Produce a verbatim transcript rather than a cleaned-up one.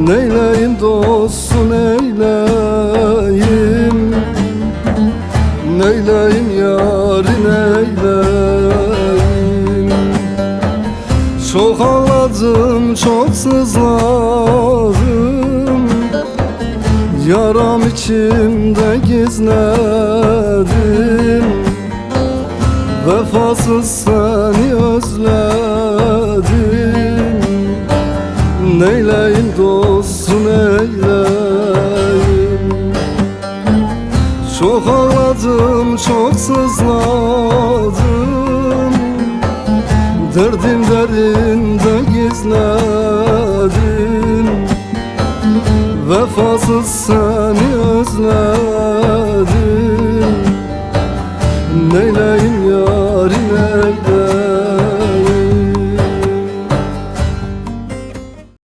Neyleyim dostum, neyleyim, neyleyim yarî, neyleyim. Çok ağladım, çok sızladım. Yaram içimde gizledim. Vefasız seni özledim. Neyleyim dostum, neyleyim. Çok ağladım, çok sızladım. Derdim derinde gizledim. Vefasız seni özledim.